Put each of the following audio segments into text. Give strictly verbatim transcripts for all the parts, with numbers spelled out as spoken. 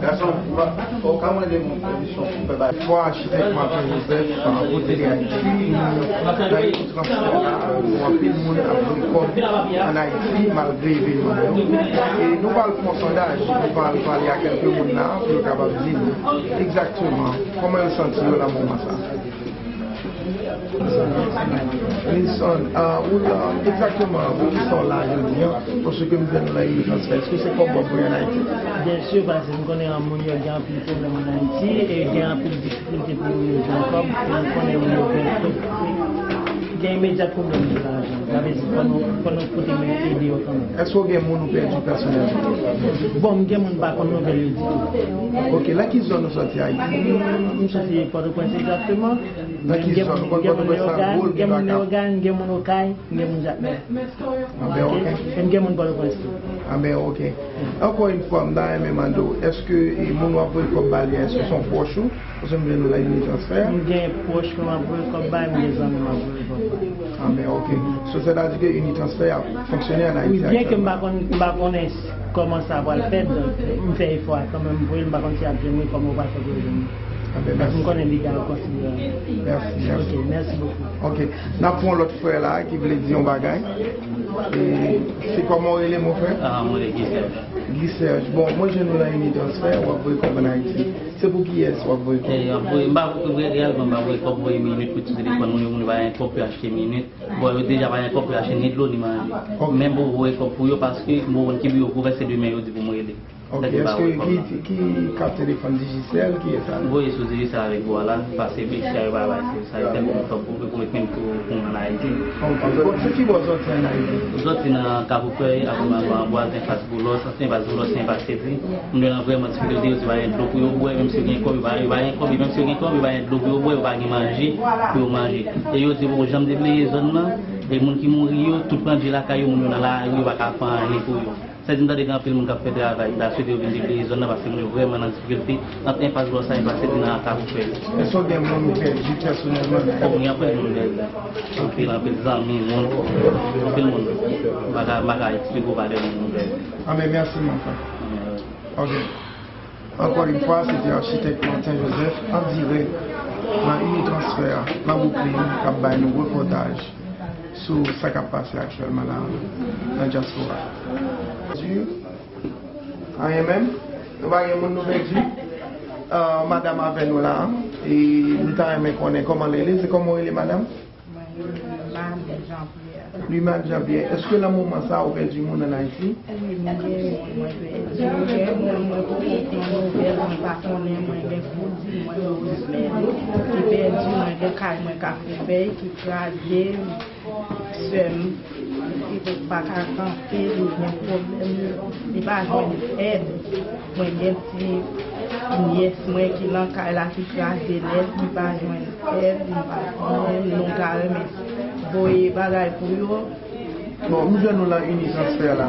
Gason, ou ka mande moun pèmisyon pou fè bagay. Fwa Achitèk Martin Joseph pote li Ayiti, nou bay yon transfè la, pou anpil moun ap voye kòb ann Ayiti malgre evènman yo. E nou pral fè yon sondaj, nou pral pale a kèlke moun la pou yo kapab di nou egzakteman kòman yo santi yo nan moman sa. Wilson, ah, ou la, egzakteman, poukisa w la jodi a? Paske m jwenn ou la, yon transfè. Èske se kòb w ap voye ann Ayiti? Byen si, paske m konnen moun yo gen anpil pwoblèm ann Ayiti e gen anpil difikilte pou moun yo jwenn kòb. E m konnen moun yo gen, gen imedyat pwoblèm de lajan. Sa vle di, fò nou, fò nou pote men ede yo kanmenm. Èske w gen moun ou pèdi pèsonèlman? Bon, m gen moun m pa konn nouvèl yo ditou. Ok, nan ki zòn ou soti Ayiti? M soti Pòtoprens egzakteman. Nan ki zòn? Ou konn Pòtoprens la, Goul, gen moun Leogàn, gen moun Okay, gen moun Jakmèl. Anben, ok. E m gen moun Pòtoprens tou. Anben, ok. Ankò yon fwa, m ta renmen mande w, èske, e, moun w ap voye kòb ba li a, èske se yon pwòch ou? Paske m jwenn ou la, Unitransfer. M gen pwòch mwen m ap voye kòb ba, m gen zanmi m ap voye kòb ba. Anben, ok. So, sètadi ke Unitransfer ap fonksyone ann Ayiti aktyèlman? Wi, byen ke m pa konn, m pa konnen kòman sa pral fèt, donk, m fè efò a kanmenm pou yo, m pa konn si y ap jwenn mwen, kòman yo pral fè pou yo jwenn mwen. Anben, mèsi. Paske m konnen dega yo konsiderab. Mèsi, mèsi. Ok, mèsi bokou. Ok, n ap pran yon lòt frè la ki vle di yon bagay. E, se kòman w rele, mon frè? Ah, mwen rele Guy Serge. Guy Serge. Bon, mwen jwenn ou nan Unitransfer, w ap voye kòb ann Ayiti. Se pou kiyès w ap voye kòb? Eh, m ap voye, m pa voye, reyèlman, m pa voye kòb, voye minit pou ti telefòn moun yo, moun yo pa gen kòb pou yo achte minit. Bon, yo deja pa gen kòb pou yo achte ni dlo, ni manje. Ok. Menm pou voye kòb pou yo, paske m pa konn ki biro pou vèse demen yo di pou m rele. Ok, èske ki, ki kat telefòn Digicel, kiyès sa? M voye sou Digicel avèk Goal la, paske Bechya yo pa bay sèvis sa, yo tèlman fò pou, pou met menm pou, pou ann Ayiti. Ok, bon, se ki bò w sòti ann Ayiti? M sòti nan Kafou Fèy, apre m al nan Anbwaz, anfas Boulos, anfas Boulos, anfas Sedi. M te nan vrèman difikilte, yo di pa gen dlo pou yo bwè, menm si yo gen kòb, yo pa, yo pa gen kòb, menm si yo gen kòb, yo pa gen dlo pou yo bwè, yo pa gen manje pou yo manje. E yo di poko janm debleye zòn nan, e moun ki mouri yo, tout pandye lakay yo, moun yo nan lari, yo pa ka fè anyen pou yo. Sa di m tande gen anpil moun k ap fè travay, m ta swete yo vin debleye zòn nan, paske moun yo vrèman nan difikilte, ant enpas Glòsa, enpas Sedi nan Kafou Fèy. Èske w gen moun ou pèdi pèsonèlman nan? Wi, anpil moun m pèdi. Anpil, anpil zanmi, moun, anpil moun. M pa ka, m pa ka eksplike w valè moun m pèdi. Anben, mèsi, mon frè. Ok. Ankò yon fwa, se te Achitèk Martin Joseph, an dirèk nan Unitransfer, nan Brooklyn, k ap bay nou repòtaj sou sa k ap pase aktyèlman la nan dyaspora. Anyen menm? Nou pa gen moun nou pèdi? Ah, madanm avè nou la, e nou ta renmen konnen kòman l rele. Se kòman w rele, madanm? Mwen rele Limane Jean Pierre. Limane Jean Pierre, èske nan moman sa a ou pèdi moun ann Ayiti? Wi, m gen moun mwen pèdi. M gen moun mwen poko pran nouvèl, mwen pa konnen, mwen gen kouzin mwen Rosemary ki pèdi, mwen gen kay mwen Kafou Fèy ki kraze, sè m, li pa ka kanpe, li gen pwoblèm, li pa jwenn èd. Mwen gen ti nyès mwen ki nan kay la ki kraze nèt, li pa jwenn èd, li pa konnen, nou ta renmen voye bagay pou yo. Bon, m jwenn ou nan Unitransfer la.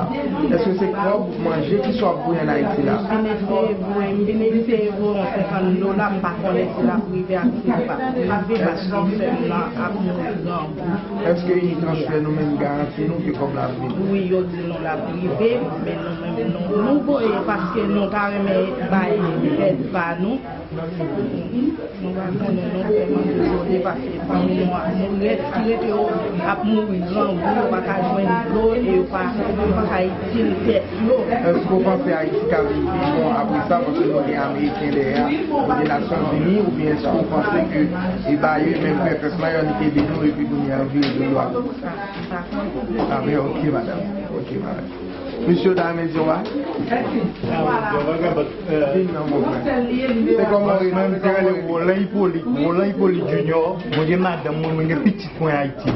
Èske se kòb, manje, kisa w ap voye ann Ayiti la? M vin eseye voye, m vin eseye voye yon senkant dola, m pa konnen si l ap rive ak si l p ap rive, paske sè m nan ap mouri grangou. Èske Unitransfer nou menm garanti nou ke kòb la ap vini? Wi, yo di nou l ap rive, men nou menm nou, nou voye paske nou ta renmen bay èd pa nou. Nou pa konnen non, vrèman dezole, paske fanmi nou a, nou rès ki rete yo ap mouri grangou, yo pa ka jwenn dlo e yo pa, yo pa ka itil tèt yo. Èske w panse Ayiti ka vin pi bon apre sa? Paske nou gen Ameriken dèyè, nou gen Nasyonzini, oubyen èske w panse ke e ba yo menm pèpèp la, yo annik ede nou epi kounye a yo vire do yo a nou? Sa, sa konn. Anben, ok, madanm. Ok, madanm. Misye ta renmen di yon bagay? Vin non, mon frè. Se kòman w rele? Mwen, m te rele Roland Hyppolite, Roland Hyppolite Junior. Mwen gen madanm mwen, mwen gen pitit mwen Ayiti.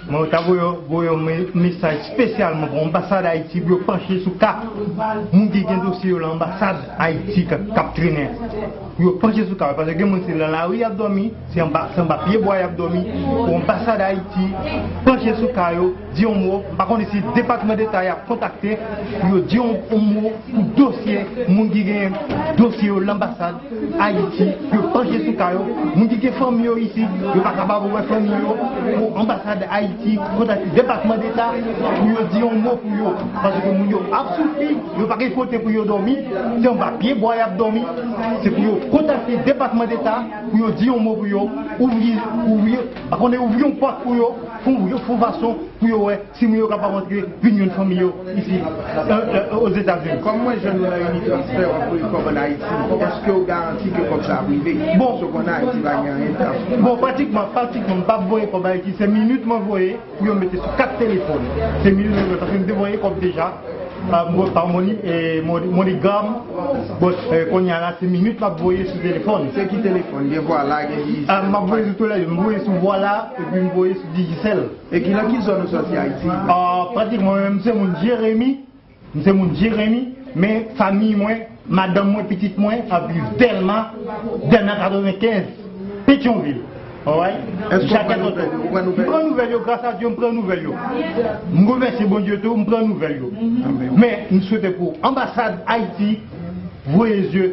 Mwen ta voye, voye yon me- mesaj espesyalman pou anbasad Ayiti pou yo panche sou ka moun ki gen dosye yo nan anbasad Ayiti k ap trennen an. Pou yo panche sou ka yo, paske gen moun se nan lari y ap dòmi, se anba, se anba pye bwa y ap dòmi. Pou anbasad Ayiti panche sou ka yo, di yon mo, m pa konnen si Depatman Deta y ap kontakte pou yo di yon, yon mo pou dosye moun ki gen dosye yo nan anbasad Ayiti, yo panche sou ka yo. Moun ki gen fanmi yo isi, yo pa kapab wè fanmi yo. Pou anbasad Ayiti kontakte Depatman Deta pou yo di yon mo pou yo. Paske moun yo ap soufri, yo pa gen kote pou yo dòmi. Se anba pye bwa y ap dòmi. Se pou yo kontakte Depatman Deta pou yo di yon mo pou yo. Ouvri, ouvri, pa konnen ouvri yon pòt pou yo. Fon, fon fason pou yo wè si moun yo kapab antre vin jwenn fanmi yo isi, euh, euh, Ozetazini. Kòm mwen jwenn nou nan Unitransfer, w ap voye kòb ann Ayiti, èske w garanti ke kòb sa ap rive? Bon. Paske w konnen Ayiti pa gen anyen k ap. Bon, pratikman, pratikman, m p ap voye kòb Ayiti. Se minit mwen voye pou yo mete sou kat telefòn. Se minit mwen voye, paske m te voye kòb deja, pa, pa Moni, e, Moni, MoneyGram. Bon, e, kounye a la, se minit m ap voye sou telefòn. Se ki telefòn? Gen Voila, gen Digicel. Ah, m ap voye sou telefòn, m voye sou Voila, epi m voye sou Digicel. E ki, nan ki zòn ou sòti Ayiti? Ah, pratikman, mwen, m se moun Jeremi. M se moun Jeremi, men fanmi mwen, madanm mwen, pitit mwen ap viv Dèlma, Dèlma katrevenkenz, Petyonvil. Alright? Èske w pran nouvèl yo? Ou pran nouvèl yo? M pran nouvèl yo, gras a Dye, m pran nouvèl yo. M remèsye Bondye tou, m pran nouvèl yo. Anben. Men, m swete pou anbasad Ayiti voye zye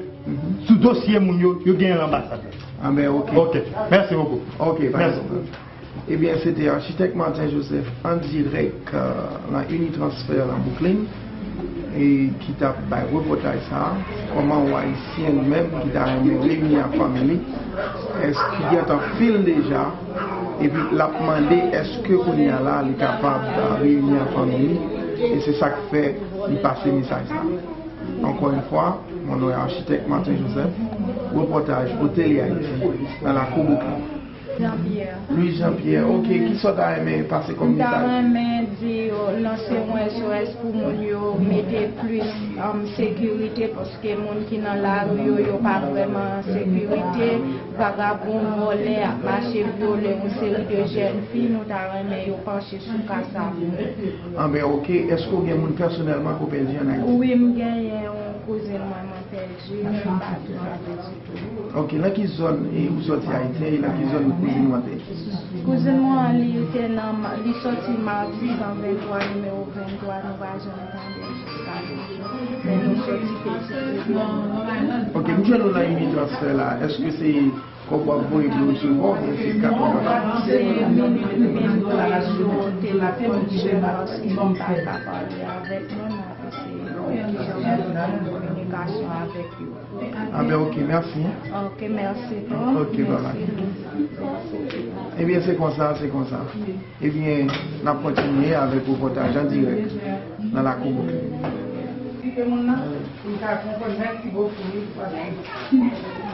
sou dosye moun yo, yo genyen nan anbasad la. Anben, ok. Ok. Mèsi bokou. Ok, pa gen pwoblèm. Ebyen, se te Achitèk Martin Joseph an dirèk, euh, nan Unitransfer nan Brooklyn, e ki t ap bay repòtaj sa a, kòman yon Ayisyen li menm ki ta renmen reyini ak fanmi li, èske ki gentan fè l deja, epi l ap mande èske kounye a la li kapab, euh, reyini ak fanmi li, e se sa k fè li pase mesaj sa a. Encore une fois, mon nom est Architecte Martin Joseph, reportage au Télé Haïti, dans la Koboki. Jean-Pierre. Louis Jean-Pierre, ok, kisa w ta renmen pase kòm mesaj? M ta renmen di yo, lanse yon S O S pou moun yo mete plis, um, sekirite, paske moun ki nan lari yo, yo pa vrèman an sekirite. Vagabon, vòlè ap mache vyole yon seri de jèn fi, nou ta renmen yo panche sou ka sa pou nou. Anben, ok, èske w gen moun pèsonèlman ke w pèdi ann Ayiti? Wi, m genyen yon kouzin mwen, mwen pèdi, m pa tou, m pa tou. Ok, nan ki zòn, e, ou sòti Ayiti, e nan ki zòn kouzin ou an te? Kouzin mwen an, li te nan, li sòti Mati san venntwa, nimewo venntwa, nou pa janm tande l jiska jodi. Men nou sòti Peti Rivyè. Ok, m jwenn ou nan Unitransfer la. Èske se kòb w ap voye pou yo resevwa w, oubyen se kat w ap voye? Se minit, minit mwen sou telefòn, se paske m pa ka pale avèk moun, m ap eseye wè kijan pou m gen kominikasyon avèk yo. Anben, ok, mèsi. Ok, mèsi tou. Ok, bye bye. Mèsi. Ebyen, se konsa, se konsa. Ebyen, n ap kontinye avèk repòtaj an dirèk nan lakou Brooklyn. Kite moun nan, pou l ka konprann mèsi bokou, wi, paske